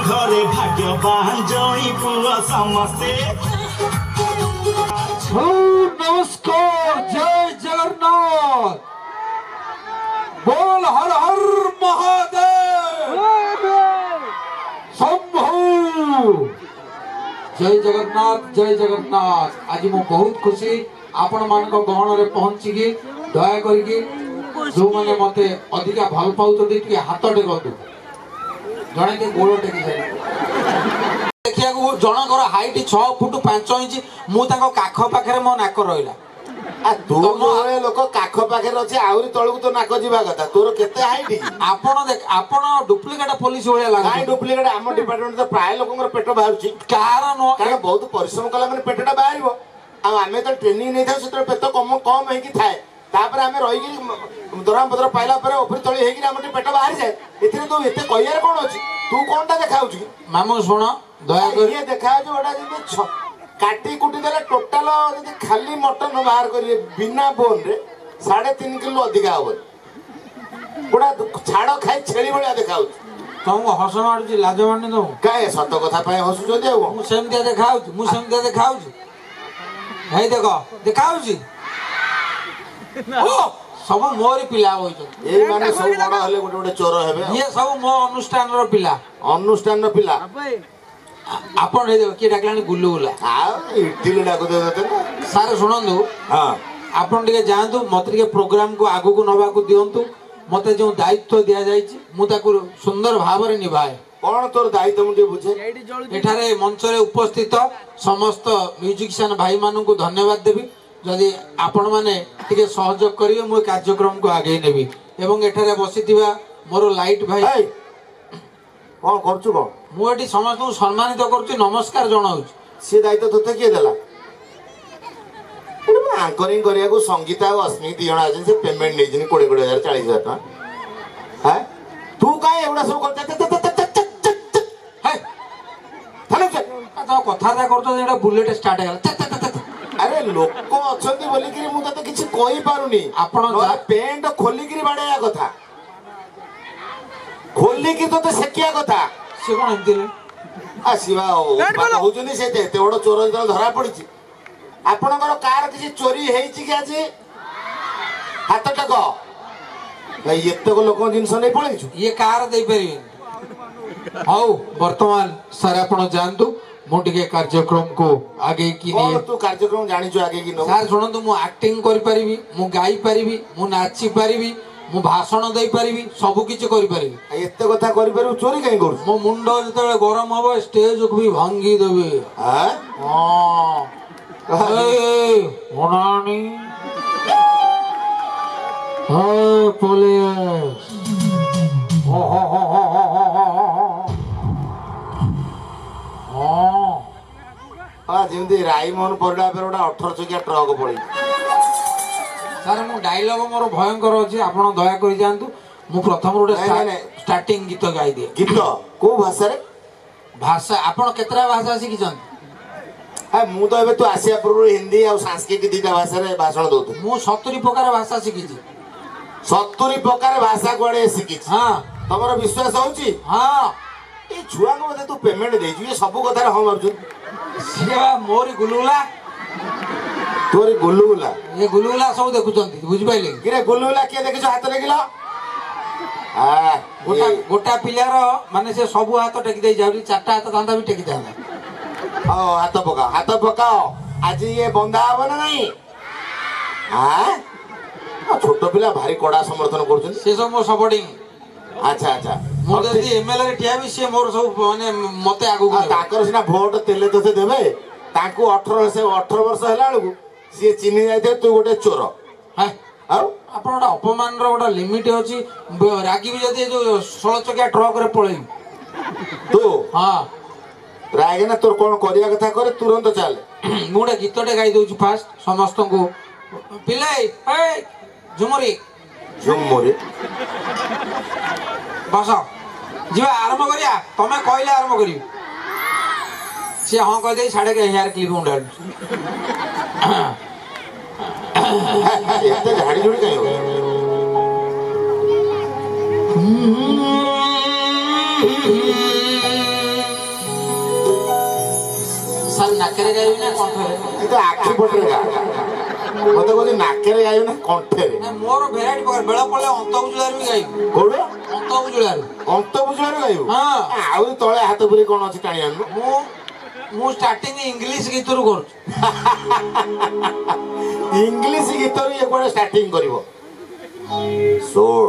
ଘରେ ଭାଗ୍ୟବାନ ଜଇଁ ପୁଅ ସମସ୍ତେ। ନମସ୍କାର, ଜୟ ଜଗନ୍ନାଥ, ବୋଲ ହର ହର ମହାଦେବ ଶମ୍ଭୁ। ଜୟ ଜଗନ୍ନାଥ, ଜୟ ଜଗନ୍ନାଥ। ଆଜି ମୁଁ ବହୁତ ଖୁସି ଆପଣମାନଙ୍କ ଗହଣରେ ପହଞ୍ଚିକି। ଦୟା କରିକି ଯୋଉମାନେ ମତେ ଅଧିକା ଭଲ ପାଉଛନ୍ତି, ଟିକେ ହାତ ଟେକନ୍ତୁ। ଜଣେ କି ଗୋଡ଼ ଟେକି ସାରିଲେ। ଦେଖିବାକୁ ଜଣଙ୍କର ହାଇଟ୍ 6 ଫୁଟ 5 ଇଞ୍ଚ। ମୁଁ ତାଙ୍କ କାଖ ପାଖରେ ମୋ ନାକ ରହିଲା। ଆ ତୁ ଯୋଉ ଲୋକ କାଖ ପାଖରେ ଅଛି, ଆହୁରି ତଳକୁ ତୋ ନାକ ଯିବା କଥା। ତୋର କେତେ ହାଇଟ୍ କି? ଆପଣ ଦେଖ, ଆପଣ ଡୁପ୍ଲିକେଟ ପୋଲିସ ଭଳିଆ କାଇଁ ଲାଗୁଛନ୍ତି। ଡୁପ୍ଲିକେଟ? ଆମ ଡିପାର୍ଟମେଣ୍ଟ ତ ପ୍ରାୟ ଲୋକଙ୍କର ପେଟ ବାହାରୁଛି। କାହାର ନୁହଁ। କାରଣ ବହୁତ ପରିଶ୍ରମ କଲା ମାନେ ପେଟଟା ବାହାରିବ। ଆଉ ଆମେ ଯେତେବେଳେ ଟ୍ରେନିଂ ନେଇଥାଉ, ସେତେବେଳେ ପେଟ କମ କମ ହେଇକି ଥାଏ। ତାପରେ ଆମେ ରହିକିରି ଦରମା ପତ୍ର ପାଇଲା ପରେ ଉପରି ତଳି ହେଇକିରି ଆମର ଟିକେ ପେଟ ବାହାରିଯାଏ। ଏଥିରେ ତୁ ଏତେ କହିବାରେ କଣ ଅଛି? ତୁ କଣଟା ଦେଖାଉଛୁ କି? ମାମୁଁ, ଶୁଣ, ଦୟାକରି। ଇଏ ଦେଖାଯାଉଛି ଗୋଟା ଯେମିତି କାଟି କୁଟି ଦେଲେ ଟୋଟାଲ, ଯଦି ଖାଲି ମଟନ ବାହାର କରିବେ ବିନା ବୋନରେ, 3.5 କିଲୋ ଅଧିକା ହବନି। ଗୋଟା ଛାଡ ଖାଇ ଛେଳି ଭଳିଆ ଦେଖାଯାଉଛି। ତମକୁ ହସ ମାଡୁଛି? ଲାଜ ମାଡୁନି ତମକୁ? କାଇଁ, ସତ କଥା ପାଇଁ ହସୁଛନ୍ତି ଆଉ କଣ? ମୁଁ ସେମିତିଆ ଦେଖାହଉଛି? ମୁଁ ସେମିତିଆ ଦେଖାହଉଛି? ହେଇ ଦେଖ, ଦେଖାହଉଛି। ଓ, ସବୁ ମୋରି ପିଲା ବଇଛନ୍ତି। ଏଇମାନେ ସବୁ ବଡ ହେଲେ ଗୋଟେ ଗୋଟେ ଚୋର ହେବେ ଆଉ। ଇଏ ସବୁ ମୋ ଅନୁଷ୍ଠାନର ପିଲା। ଅନୁଷ୍ଠାନର ପିଲା। ଆପଣ ହେଇ ଦେଖ, କିଏ ଡାକିଲାଣି? ଗୁଲୁଗୁଲା। ଆଉ ଇଟିଲି ଡାକୁଥିବ ତତେ ନା? ସାର୍, ଶୁଣନ୍ତୁ। ହଁ। ଆପଣ ଟିକେ ଯାଆନ୍ତୁ, ମତେ ଟିକେ ପ୍ରୋଗ୍ରାମକୁ ଆଗକୁ ନବାକୁ ଦିଅନ୍ତୁ। ମତେ ଯେଉଁ ଦାୟିତ୍ୱ ଦିଆଯାଇଛି, ମୁଁ ତାକୁ ସୁନ୍ଦର ଭାବରେ ନିଭାଏ। କଣ ତୋର ଦାୟିତ୍ୱ, ମୁଁ ଟିକେ ବୁଝେ। ଏଠାରେ ମଞ୍ଚରେ ଉପସ୍ଥିତ ସମସ୍ତ ମ୍ୟୁଜିସିଆନ ଭାଇମାନଙ୍କୁ ଧନ୍ୟବାଦ ଦେବି। ଯଦି ଆପଣମାନେ ଟିକେ ସହଯୋଗ କରିବେ, ମୁଁ ଏ କାର୍ଯ୍ୟକ୍ରମକୁ ଆଗେଇ ନେବି। ଏବଂ ଏଠାରେ ବସିଥିବା ମୋର ଲାଇଟ୍ ଭାଇ। ଏଇ, କଣ କରୁଛୁ କଣ? ମୁଁ ଏଠି ସମସ୍ତଙ୍କୁ ସମ୍ମାନିତ କରୁଛି, ନମସ୍କାର ଜଣାଉଛି। ସେ ଦାୟିତ୍ୱ ତୋତେ କିଏ ଦେଲା? ଏଠି ଆଙ୍କରିଂ କରିବାକୁ ସଙ୍ଗୀତା ଆଉ ଅସ୍ମି ଦି ଜଣ ଅଛନ୍ତି। ସେ ପେମେଣ୍ଟ ନେଇଛନ୍ତି 20 20 ହଜାର, 40 ହଜାର ଟଙ୍କା। ହଁ, ତୁ କାଇଁ ଏଗୁଡ଼ା ସବୁ କରୁଛୁ? ହେ, ଚାଲୁ। ତମ କଥାବାର୍ତ୍ତା କରୁଛନ୍ତି, ଏଇଟା ବୁଲେଟ ଷ୍ଟାର୍ଟ ହେଇଗଲା। ତେ, ତେ, ତେ, ତେ, ତେ। ଆରେ, ଲୋକ ଅଛନ୍ତି ବୋଲିକିରି ମୁଁ ତତେ କିଛି କହିପାରୁନି। ଆପଣ ନହେଲେ ପ୍ୟାଣ୍ଟ ଖୋଲିକିରି ବାଡେଇବା କଥା, ଖୋଲିକି ତତେ ସେକିବା କଥା। ସେ କଣ ଏମିତି ହେଲେ? ଆସିବା ହଉଛନ୍ତି। ସେ ଏତେ ବଡ ଚୋର ଯେତେବେଳେ ଧରା ପଡିଛି। ଆପଣଙ୍କର କାର କିଛି ଚୋରି ହେଇଛି କି ଆଜି? ହାତ ଟେକ। ଭାଇ, ଏତେକ ଲୋକଙ୍କ ଜିନିଷ ନେଇ ପଳେଇଛୁ। ଇଏ କାହାର ଦେଇପାରିବେନି। ହଉ, ବର୍ତ୍ତମାନ ସାର୍ ଆପଣ ଯାଆନ୍ତୁ, ମୁଁ ଟିକେ କାର୍ଯ୍ୟକ୍ରମକୁ ଆଗେଇକି କଣ ନିଏ। ତୁ କାର୍ଯ୍ୟକ୍ରମ ଜାଣିଛୁ ଆଗେଇକି ନବୁ? ସାର୍ ଶୁଣନ୍ତୁ, ମୁଁ ଆକ୍ଟିଂ କରିପାରିବି, ମୁଁ ଗାଇ ପାରିବି, ମୁଁ ନାଚି ପାରିବି, ମୁଁ ଭାଷଣ ଦେଇପାରିବି, ସବୁ କିଛି କରିପାରିବି। ଆଉ ଏତେ କଥା କରିପାରିବୁ, ଚୋରି କାହିଁ କରୁଛୁ? ମୋ ମୁଣ୍ଡ ଯେତେବେଳେ ଗରମ ହବ, ଷ୍ଟେଜକୁ ବି ଭାଙ୍ଗି ଦେବି। ଆଁ? ହଁ। ଏଇ, ଅନାନି। ହେ ପୋଲିସ। ଓ ହୋ ହୋ ହୋ ହୋ ହୋ ହୋ ହୋ ହୋ। ହଁ। ହଁ, ଯେମିତି ରାଇମୋହନ ପରିଡ଼ା ଉପରେ ଗୋଟେ 18 ଚକିଆ ଟ୍ରକ ପଳେଇଛି। ସାର୍, ମୁଁ ଡାଇଲଗ ମୋର ଭୟଙ୍କର ଅଛି। ଆପଣ ଦୟାକରି ଯାଆନ୍ତୁ, ମୁଁ ପ୍ରଥମରୁ ଗୋଟେ ନାଇଁ, ନାଇଁ, ନାଇଁ। ଷ୍ଟାର୍ଟିଂ ଗୀତ ଗାଇଦିଏ। ଗୀତ କୋଉ ଭାଷାରେ? ଭାଷା, ଆପଣ କେତେଟା ଭାଷା ଶିଖିଛନ୍ତି? ହଁ, ମୁଁ ତ ଏବେ ତୁ ଆସିବା ପୂର୍ବରୁ ହିନ୍ଦୀ ଆଉ ସାଂସ୍କ୍ରିଟ ଦିଟା ଭାଷାରେ ଭାଷଣ ଦଉଥିଲି। ମୁଁ 70 ପ୍ରକାର ଭାଷା ଶିଖିଛି। 70 ପ୍ରକାର ଭାଷା କୁଆଡେ ଶିଖିଛି? ହଁ। ତମର ବିଶ୍ୱାସ ହଉଛି? ହଁ। ଏଇ ଛୁଆଙ୍କୁ ବୋଧେ ତୁ ପେମେଣ୍ଟ ଦେଇଛୁ, ଇଏ ସବୁ କଥାରେ ହଁ ମାରୁଛନ୍ତି। ସିଏ ବା ମୋରି ଗୁଲୁଗୁଲା। ତୋରି ଗୁଲୁଗୁଲା? ଇଏ ଗୁଲୁଗୁଲା ସବୁ ଦେଖୁଛନ୍ତି, ବୁଝିପାରିଲେ କି? କିରେ, ଗୁଲୁଗୁଲା କିଏ ଦେଖିଛୁ? ହାତ ଟେକିଲ। ଗୋଟା ଗୋଟା ପିଲାର ମାନେ ସେ ସବୁ ହାତ ଟେକି ଦେଇ ଯାଉଛି। ଚାରିଟା ହାତ ଥାନ୍ତା ବି ଟେକିଥାନ୍ତା। ହଉ, ହାତ ପକାଅ, ହାତ ପକାଅ। ଆଜି ଇଏ ବନ୍ଧା ହବ ନା ନାଇଁ? ଆ, ଛୋଟ ପିଲା ଭାରି କଡା ସମର୍ଥନ କରୁଛନ୍ତି। ସେ ସବୁ ମୋ ସପୋର୍ଟିଂ। ଆଚ୍ଛା ଆଚ୍ଛା ମୁଁ ଯଦି ଏମଏଲଏ ରେ ଠିଆ ବି, ସିଏ ମୋର ସବୁ ମାନେ ମତେ ଆଗକୁ ଆଉ ନେବେ। ତାଙ୍କର ସିନା ଭୋଟ ଦେଲେ ତୋତେ ଦେବେ। ତାଙ୍କୁ 18, ସେ 18 ବର୍ଷ ହେଲା ବେଳକୁ ସିଏ ଚିହ୍ନି ଯାଇଥିବେ ତୁ ଗୋଟେ ଚୋର। ହେ, ଆଉ ଆପଣ ଗୋଟେ ଅପମାନର ଗୋଟେ ଲିମିଟ ଅଛି। ରାଗିବି ଯଦି ଏ ଯୋଉ 16 ଚକିଆ ଟ୍ରକ ରେ ପଳେଇବି। ତୁ ହଁ। ରାଗେ ନା, ତୋର କଣ କରିବା କଥା କରେ, ତୁରନ୍ତ ଚାଲେ। ମୁଁ ଗୋଟେ ଗୀତଟେ ଗାଇ ଦଉଛି ଫାଷ୍ଟ ସମସ୍ତଙ୍କୁ। ପିଲାଇ, ଏଇ ଝୁମୁରି। ଝୁମୁରି। ବସ, ଯିବା, ଆରମ୍ଭ କରିବା। ତମେ କହିଲେ ଆରମ୍ଭ କରିବି। ସିଏ ହଁ କହିଦେଇ ସାଢେ ହେୟାର କ୍ଲିପ୍ ଉଣ୍ଡାଳୁଛି। ଏତେ ଝାଡି ଝୁଡି କାହିଁ ହଉଛି? ନାକରେ ଗାଇବି ନା କଣ୍ଠରେ? ଏ ତ ଆଖି ପଟରେ ଗା। ମତେ କହୁଛି ନାକରେ ଗାଇବୁ ନା କଣ୍ଠରେ। ନା, ମୋର ଭେରାଇଟି ପ୍ରକାର। ବେଳ ପଡ଼ିଲେ ଅନ୍ତ ବୁଜୁଳାରୁ ବି ଗାଇବି। କୋଉଠୁ? ଅନ୍ତ ବୁଜୁଳାରୁ। ଅନ୍ତ ବୁଝିବାରୁ ଗାଇବୁ? ହଁ। ଆହୁରି ତଳେ ହାତ ପୁରୀ କଣ ଅଛି, ଟାଣି ଆଣୁନୁ। ମୁଁ ଷ୍ଟାର୍ଟିଂ ଇଂଲିଶ ଗୀତରୁ କରୁଛି। ଇଂଲିଶ ଗୀତରୁ ଇଏ କୁଆଡେ ଷ୍ଟାର୍ଟିଂ କରିବ? ଶୁଣ,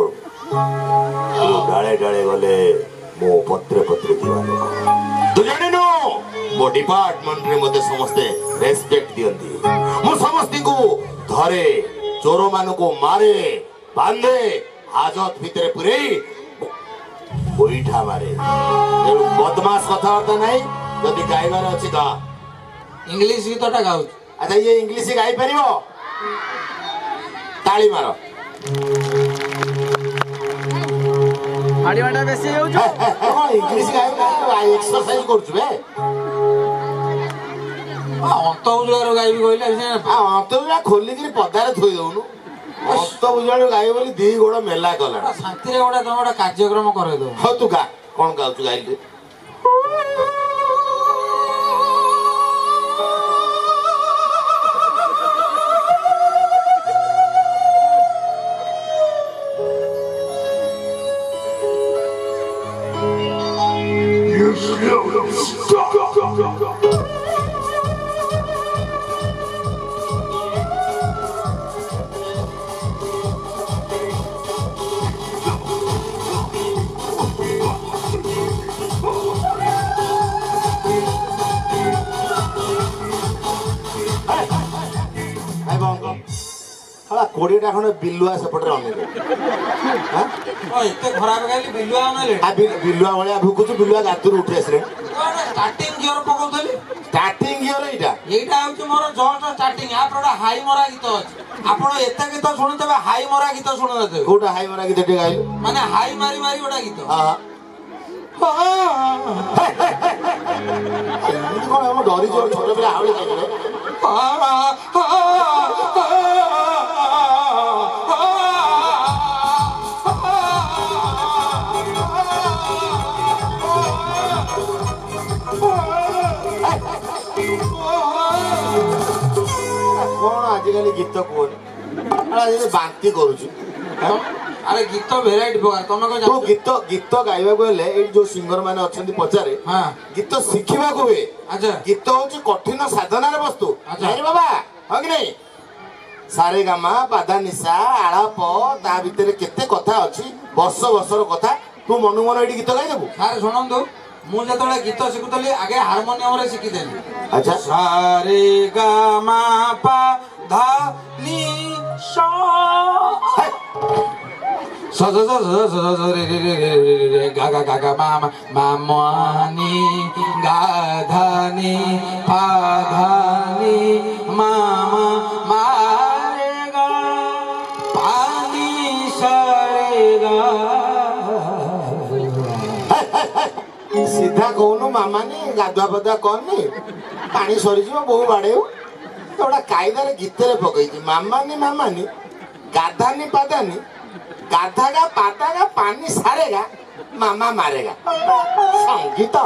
ତୁ ଡାଳେ ଡାଳେ ଗଲେ ମୁଁ ପତ୍ରେ ପତ୍ରେ ଯିବା ଲୋକ। ତୁ ଜାଣିନୁ, ମୋ ଡିପାର୍ଟମେଣ୍ଟରେ ମତେ ସମସ୍ତେ ରେସପେକ୍ଟ ଦିଅନ୍ତି। ମୁଁ ସମସ୍ତଙ୍କୁ ଧରେ, ଚୋରମାନଙ୍କୁ ମାରେ, ବାନ୍ଧେ, ହାଜତ ଭିତରେ ପୁରେଇ ଗୋଇଠା ମାରେ। ତେଣୁ ବଦମାସ କଥାବାର୍ତ୍ତା ନାହିଁ। ଯଦି ଗାଇବାର ଅଛି, ଗା। ଇଂଲିଶ ଗୀତଟା ଗାଉଛି। ଆଚ୍ଛା, ଇଏ ଇଂଲିଶ ଗାଇପାରିବ, ତାଳି ମାର। ହାଡ଼ିବାଟା ବେଶୀ ହେଇଯାଉଛି। କଣ ଇଂଲିଶ ଗାଇବୁ ନା ଏକ୍ସରସାଇଜ କରୁଛୁ ବେ? ଅନ୍ତ ବୁଜୁଳାରୁ ଗାଇବି କହିଲେ ସେ। ଆଉ ଅନ୍ତ ବୁଜୁଳା ଖୋଲିକିରି ପଦାରେ ଥୋଇ ଦଉନୁ। ଅନ୍ତ ବୁଜୁଳାରୁ ଗାଇବ ବୋଲି ଦି ଗୋଡ ମେଲା କଲା। ଶାନ୍ତିରେ ଗୋଟେ ତମେ ଗୋଟେ କାର୍ଯ୍ୟକ୍ରମ କରେଇଦବ। ହଉ, ତୁ ଗା। କଣ ଗାଉଛୁ, ଗାଇଲୁ। ଭାଇ, ବନ୍ଦ କର। ଶଳା 20ଟା ଖଣ୍ଡେ ବିଲୁଆ ସେପଟରେ ଅନେଇଲେ। ହଁ, ଏତେ ଖରାପ ଗାଇଲି, ବିଲୁଆ ଅନେଇଲେ। ଆ ବିଲୁଆ ଭଳିଆ ଭୁକୁଛୁ, ବିଲୁଆ ଗାତରୁ ଉଠି ଆସିଲେଣି। ଷ୍ଟାର୍ଟିଂ ଗିଅର ପକଉଥିଲି। ଷ୍ଟାର୍ଟିଂ ଗିଅର ଏଇଟା? ଏଇଟା ହଉଛି ମୋର ଜଷ୍ଟ ଷ୍ଟାର୍ଟିଂ। ୟାପରେ ଗୋଟେ ହାଇ ମରା ଗୀତ ଅଛି। ଆପଣ ଏତେ ଗୀତ ଶୁଣିଥିବେ, ହାଇ ମରା ଗୀତ ଶୁଣିନଥିବେ। କୋଉଟା ହାଇ ମରା ଗୀତ, ଟିକେ ଗାଇଲୁ। ମାନେ ହାଇ ମାରି ମାରି ଗୋଟେ ଗୀତ। ହଁ, ଏମିତି କଣ ଆମ ଡରିଯିବ ଛୋଟ ପିଲା, ହାଉଳି ଖାଇଦେବେ। କଣ ଆଜିକାଲି ଗୀତ କୁହନି, ଆଜିକାଲି ବାନ୍ତି କରୁଛୁ। ଆରେ, ଗୀତ ଭେରାଇଟି ପ୍ରକାର, ତମେ କଣ ତୁ ଜାଣିଛ? ଗୀତ ଗୀତ ଗାଇବାକୁ ହେଲେ ଏଇଠି ଯୋଉ ସିଙ୍ଗର ମାନେ ଅଛନ୍ତି, ପଚାରେ। ଗୀତ ଶିଖିବାକୁ ହୁଏ। ଗୀତ ହଉଛି କଠିନ ସାଧନାର ବସ୍ତୁ। ନାଇଁ ରେ ବାବା, ହଁ କି ନାଇଁ? ସାରେ ଗାମା ପାଧା ନିଶା ଆଳାପ, ତା ଭିତରେ କେତେ କଥା ଅଛି, ବର୍ଷ ବର୍ଷର କଥା। ତୁ ମନକୁ ମନ ଏଇଠି ଗୀତ ଗାଇଦେବୁ? ସାର୍, ଶୁଣନ୍ତୁ, ମୁଁ ଯେତେବେଳେ ଗୀତ ଶିଖୁଥିଲି, ଆଗେ ହାରମୋନିୟମରେ ଶିଖିଥିଲି। ସାରେ ଗା ମା ପା ଧା ନି ସା ସ ସ ସ ସ ସ ସ ରେ ରେ ରେ ରେ ରେ ରେ ରେ ଗା ଗା ଗା ଗା ମା ମା ମା ମା ନି ଗା ଧା ନି ପା ଧା ନି ମା ମା ମା ରେ ଗା ପା ନି ସା ରେ ଗା। ସିଧା କହୁନୁ, ମାମାନି ଗାଧୁଆ ପାଧୁଆ କରନି, ପାଣି ସରିଯିବ, ବୋଉ ବାଡେଇବ। ତ ଗୋଟେ କାଇଦାରେ ଗୀତରେ ପକେଇଛି, ମାମାନି ମାମାନି ଗାଧାନି ପାଦାନି, ଗାଧାଗା ପାଦାଗା ପାନି ସାରେଗା, ମାମା ମାରେଗା। ସଙ୍ଗୀତ।